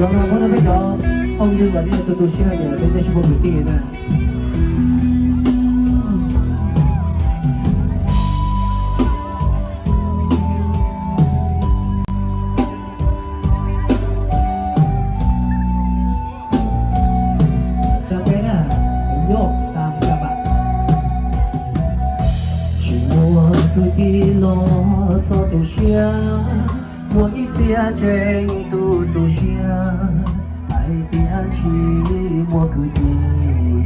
Muab rau peb cov phooj ywg los yog tus tu siab hais tias peb twb tsis muaj kwv tij na. Tsa tes na, yog tas tsa pam. Tsis muaj kwv tij los txhob tu siab, muaj ib txhia tseem tu tu siab hais tias tsis muaj kwv tij.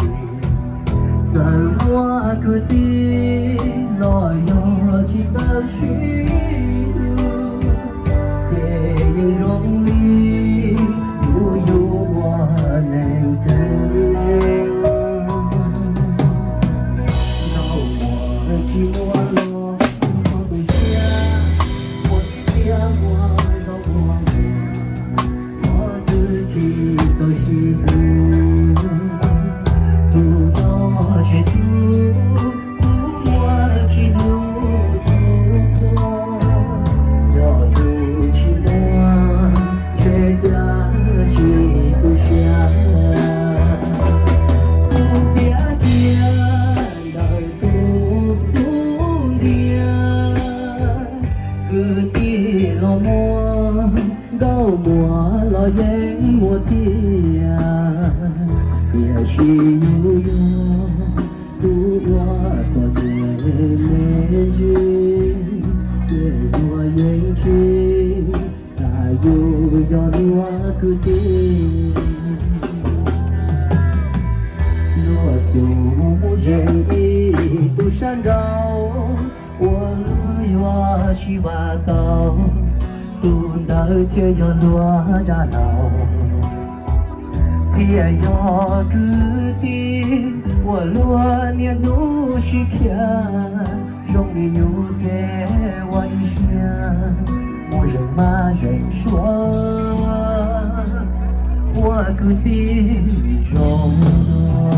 Txawm muaj kwv tij los yog tsis txawj sib hlub, ces yeej zoo li kuv yug ua neeg twg ze. Ntaub muag tsis muaj los txhob tu siab, muaj ib txhia muaj ntaub muag muag, los twb tsis txawj sib hlub. Tus no tseem hlub, tus muaj tsis hlub tus qhua, yog tus tsis muaj ntshe cas tsis tu siab. Kuv piav tias ntawm tus xub ntiag, kwv tij los muaj, ntaub muag los yeej muaj thiab, tiam sis yus yog tus ua txom nyem me ntsis, ces luag yeej tsis xav yus yog luag kwv tij. Luag xub mus zeem ib tug sab nraud, ua luag yuav sib vam tau, tus ntawd thiaj yog luag dab laug, thiaj yog kwv tij uas luag niaj hnub sib khiav. Zoo li yus ces ua ib siab, mus zeem mab zeem suav, ua kwv tij zoo no.